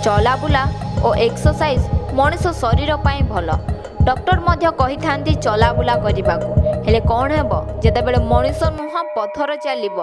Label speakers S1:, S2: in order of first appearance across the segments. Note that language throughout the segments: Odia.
S1: ଚଲାବୁଲା ଓ ଏକ୍ସରସାଇଜ ମଣିଷ ଶରୀର ପାଇଁ ଭଲ। ଡକ୍ଟର ମଧ୍ୟ କହିଥାନ୍ତି ଚଲାବୁଲା କରିବାକୁ। ହେଲେ କ'ଣ ହେବ, ଯେତେବେଳେ ମଣିଷ ନୁହଁ ପଥର ଚାଲିବ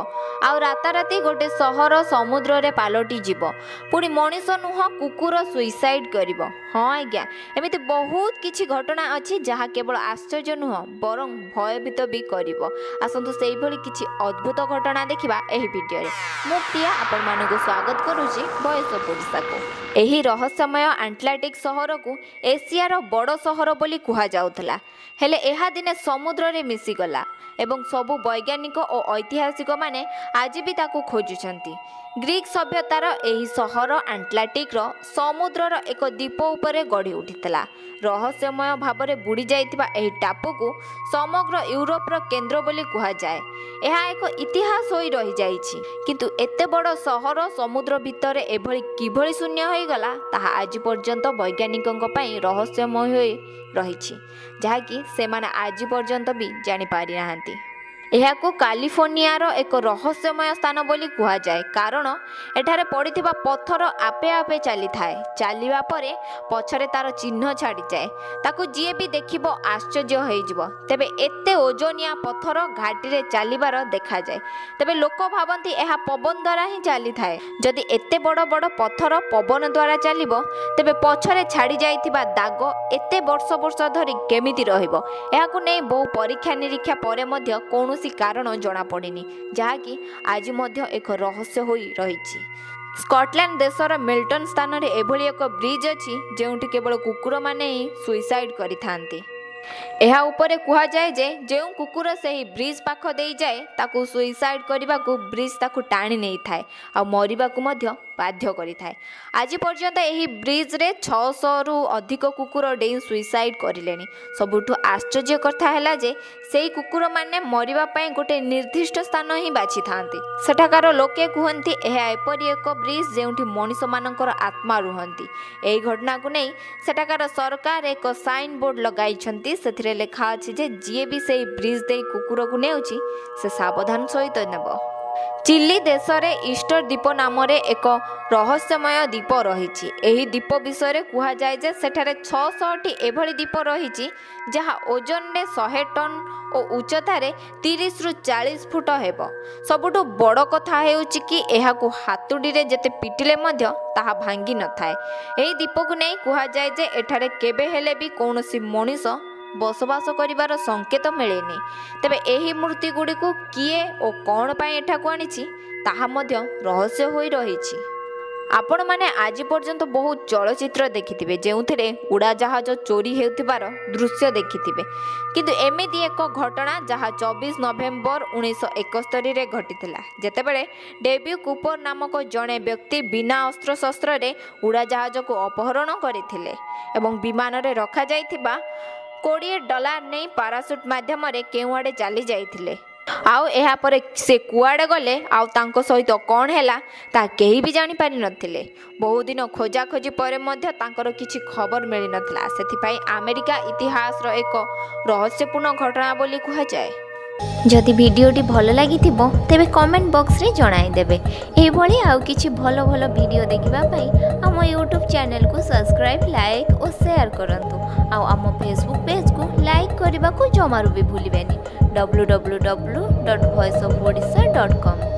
S1: ଆଉ ରାତାରାତି ଗୋଟେ ସହର ସମୁଦ୍ରରେ ପାଲଟି ଯିବ? ପୁଣି ମଣିଷ ନୁହଁ କୁକୁର ସୁଇସାଇଡ୍ କରିବ। ହଁ ଆଜ୍ଞା, ଏମିତି ବହୁତ କିଛି ଘଟଣା ଅଛି, ଯାହା କେବଳ ଆଶ୍ଚର୍ଯ୍ୟ ନୁହଁ ବରଂ ଭୟଭୀତ ବି କରିବ। ଆସନ୍ତୁ, ସେଇଭଳି କିଛି ଅଦ୍ଭୁତ ଘଟଣା ଦେଖିବା ଏହି ଭିଡ଼ିଓରେ। ମୁଁ ପ୍ରିୟା, ଆପଣମାନଙ୍କୁ ସ୍ୱାଗତ କରୁଛି ଭଏସ୍ ଅଫ୍ ଓଡ଼ିଶାକୁ। ଏହି ରହସ୍ୟମୟ ଆଣ୍ଟାର୍କଟିକ୍ ସହରକୁ ଏସିଆର ବଡ଼ ସହର ବୋଲି କୁହାଯାଉଥିଲା। ହେଲେ ଏହା ଦିନେ ସମୁଦ୍ରରେ ମିଶିଗଲା ଏବଂ ସବୁ ବୈଜ୍ଞାନିକ ଓ ଐତିହାସିକମାନେ ଆଜି ବି ତାକୁ ଖୋଜୁଛନ୍ତି। ଗ୍ରୀକ୍ ସଭ୍ୟତାର ଏହି ସହର ଆଣ୍ଟାର୍କଟିକ୍ର ସମୁଦ୍ରର ଏକ ଦ୍ୱୀପ ଉପରେ ଗଢ଼ି ଉଠିଥିଲା। ରହସ୍ୟମୟ ଭାବରେ ବୁଡ଼ି ଯାଇଥିବା ଏହି ଟାପୁକୁ ସମଗ୍ର ୟୁରୋପର କେନ୍ଦ୍ର ବୋଲି କୁହାଯାଏ। ଏହା ଏକ ଇତିହାସ ହୋଇ ରହିଯାଇଛି। କିନ୍ତୁ ଏତେ ବଡ଼ ସହର ସମୁଦ୍ର ଭିତରେ ଏଭଳି କିଭଳି ଶୂନ୍ୟ ହୋଇଗଲା, ତାହା ଆଜି ପର୍ଯ୍ୟନ୍ତ ବୈଜ୍ଞାନିକଙ୍କ ପାଇଁ ରହସ୍ୟମୟ ହୋଇ ରହିଛି, ଯାହାକି ସେମାନେ ଆଜି ପର୍ଯ୍ୟନ୍ତ ବି ଜାଣିପାରିନାହାନ୍ତି। ଏହାକୁ କାଲିଫର୍ଣ୍ଣିଆର ଏକ ରହସ୍ୟମୟ ସ୍ଥାନ ବୋଲି କୁହାଯାଏ, କାରଣ ଏଠାରେ ପଡ଼ିଥିବା ପଥର ଆପେ ଆପେ ଚାଲିଥାଏ। ଚାଲିବା ପରେ ପଛରେ ତାର ଚିହ୍ନ ଛାଡ଼ିଯାଏ। ତାକୁ ଯିଏ ବି ଦେଖିବ ଆଶ୍ଚର୍ଯ୍ୟ ହୋଇଯିବ। ତେବେ ଏତେ ଓଜନିଆ ପଥର ଘାଟିରେ ଚାଲିବାର ଦେଖାଯାଏ, ତେବେ ଲୋକ ଭାବନ୍ତି ଏହା ପବନ ଦ୍ୱାରା ହିଁ ଚାଲିଥାଏ। ଯଦି ଏତେ ବଡ଼ ବଡ଼ ପଥର ପବନ ଦ୍ୱାରା ଚାଲିବ, ତେବେ ପଛରେ ଛାଡ଼ି ଯାଇଥିବା ଦାଗ ଏତେ ବର୍ଷ ବର୍ଷ ଧରି କେମିତି ରହିବ? ଏହାକୁ ନେଇ ବହୁ ପରୀକ୍ଷା ନିରୀକ୍ଷା ପରେ ମଧ୍ୟ କୌଣସି କାରଣ ଜଣାପଡ଼ିନି, ଯାହାକି ଆଜି ମଧ୍ୟ ଏକ ରହସ୍ୟ ହୋଇ ରହିଛି। ସ୍କଟଲ୍ୟାଣ୍ଡ ଦେଶର ମିଲ୍ଟନ ସ୍ଥାନରେ ଏଭଳି ଏକ ବ୍ରିଜ୍ ଅଛି, ଯେଉଁଠି କେବଳ କୁକୁରମାନେ ହିଁ ସୁଇସାଇଡ୍ କରିଥାନ୍ତି। ଏହା ଉପରେ କୁହାଯାଏ ଯେ ଯେଉଁ କୁକୁର ସେହି ବ୍ରିଜ୍ ପାଖ ଦେଇଯାଏ, ତାକୁ ସୁଇସାଇଡ୍ କରିବାକୁ ବ୍ରିଜ୍ ତାକୁ ଟାଣି ନେଇଥାଏ ଆଉ ମରିବାକୁ ମଧ୍ୟ ବାଧ୍ୟ କରିଥାଏ। ଆଜି ପର୍ଯ୍ୟନ୍ତ ଏହି ବ୍ରିଜ୍ରେ 600ରୁ ଅଧିକ କୁକୁର ଡେଇଁ ସୁଇସାଇଡ୍ କରିଲେଣି। ସବୁଠୁ ଆଶ୍ଚର୍ଯ୍ୟ କଥା ହେଲା ଯେ ସେଇ କୁକୁରମାନେ ମରିବା ପାଇଁ ଗୋଟେ ନିର୍ଦ୍ଦିଷ୍ଟ ସ୍ଥାନ ହିଁ ବାଛିଥାନ୍ତି। ସେଠାକାର ଲୋକେ କୁହନ୍ତି, ଏହା ଏପରି ଏକ ବ୍ରିଜ୍ ଯେଉଁଠି ମଣିଷମାନଙ୍କର ଆତ୍ମା ରୁହନ୍ତି। ଏହି ଘଟଣାକୁ ନେଇ ସେଠାକାର ସରକାର ଏକ ସାଇନ୍ ବୋର୍ଡ ଲଗାଇଛନ୍ତି। ସେଥିରେ ଲେଖା ଅଛି ଯେ ଯିଏ ବି ସେଇ ବ୍ରିଜ୍ ଦେଇ କୁକୁରକୁ ନେଉଛି, ସେ ସାବଧାନ ସହିତ ନେବ। ଚିଲି ଦେଶରେ ଇଷ୍ଟର ଦ୍ୱୀପ ନାମରେ ଏକ ରହସ୍ୟମୟ ଦ୍ୱୀପ ରହିଛି। ଏହି ଦ୍ୱୀପ ବିଷୟରେ କୁହାଯାଏ ଯେ ସେଠାରେ 600ଟି ଏଭଳି ଦ୍ୱୀପ ରହିଛି, ଯାହା ଓଜନରେ 100 ଟନ୍ ଓ ଉଚ୍ଚତାରେ 30ରୁ 40 ଫୁଟ ହେବ। ସବୁଠୁ ବଡ଼ କଥା ହେଉଛି କି ଏହାକୁ ହାତୁଡ଼ିରେ ଯେତେ ପିଟିଲେ ମଧ୍ୟ ତାହା ଭାଙ୍ଗି ନଥାଏ। ଏହି ଦ୍ୱୀପକୁ ନେଇ କୁହାଯାଏ ଯେ ଏଠାରେ କେବେ ହେଲେ ବି କୌଣସି ମଣିଷ ବସବାସ କରିବାର ସଂକେତ ମିଳେନି। ତେବେ ଏହି ମୂର୍ତ୍ତି ଗୁଡ଼ିକୁ କିଏ ଓ କ'ଣ ପାଇଁ ଏଠାକୁ ଆଣିଛି, ତାହା ମଧ୍ୟ ରହସ୍ୟ ହୋଇ ରହିଛି। ଆପଣମାନେ ଆଜି ପର୍ଯ୍ୟନ୍ତ ବହୁତ ଚଳଚ୍ଚିତ୍ର ଦେଖିଥିବେ, ଯେଉଁଥିରେ ଉଡ଼ାଜାହାଜ ଚୋରି ହେଉଥିବାର ଦୃଶ୍ୟ ଦେଖିଥିବେ। କିନ୍ତୁ ଏମିତି ଏକ ଘଟଣା, ଯାହା 24 ନଭେମ୍ବର 1971ରେ ଘଟିଥିଲା, ଯେତେବେଳେ ଡେବି କୁପର ନାମକ ଜଣେ ବ୍ୟକ୍ତି ବିନା ଅସ୍ତ୍ରଶସ୍ତ୍ରରେ ଉଡ଼ାଜାହାଜକୁ ଅପହରଣ କରିଥିଲେ ଏବଂ ବିମାନରେ ରଖାଯାଇଥିବା 20 ଡଲାର ନେଇ ପାରାସୁଟ୍ ମାଧ୍ୟମରେ କେଉଁଆଡ଼େ ଚାଲି ଯାଇଥିଲେ। ଆଉ ଏହାପରେ ସେ କୁଆଡ଼େ ଗଲେ ଆଉ ତାଙ୍କ ସହିତ କ'ଣ ହେଲା, ତାହା କେହି ବି ଜାଣିପାରିନଥିଲେ। ବହୁଦିନ ଖୋଜାଖୋଜି ପରେ ମଧ୍ୟ ତାଙ୍କର କିଛି ଖବର ମିଳିନଥିଲା। ସେଥିପାଇଁ ଆମେରିକା ଇତିହାସର ଏକ ରହସ୍ୟପୂର୍ଣ୍ଣ ଘଟଣା ବୋଲି କୁହାଯାଏ।
S2: ଯଦି ଭିଡ଼ିଓଟି ଭଲ ଲାଗିଥିବ, ତେବେ କମେଣ୍ଟ ବକ୍ସରେ ଜଣାଇଦେବେ। ଏହିଭଳି ଆଉ କିଛି ଭଲ ଭଲ ଭିଡ଼ିଓ ଦେଖିବା ପାଇଁ ଆମ ୟୁଟ୍ୟୁବ୍ ଚ୍ୟାନେଲକୁ ସବସ୍କ୍ରାଇବ୍, ଲାଇକ୍ ଓ ସେୟାର କରନ୍ତୁ। ଆଉ ଆମ ଫେସବୁକ୍ ପେଜ୍କୁ ଲାଇକ୍ କରିବାକୁ ଜମାରୁ ବି ଭୁଲିବେନି। www.voiceof odisha.com।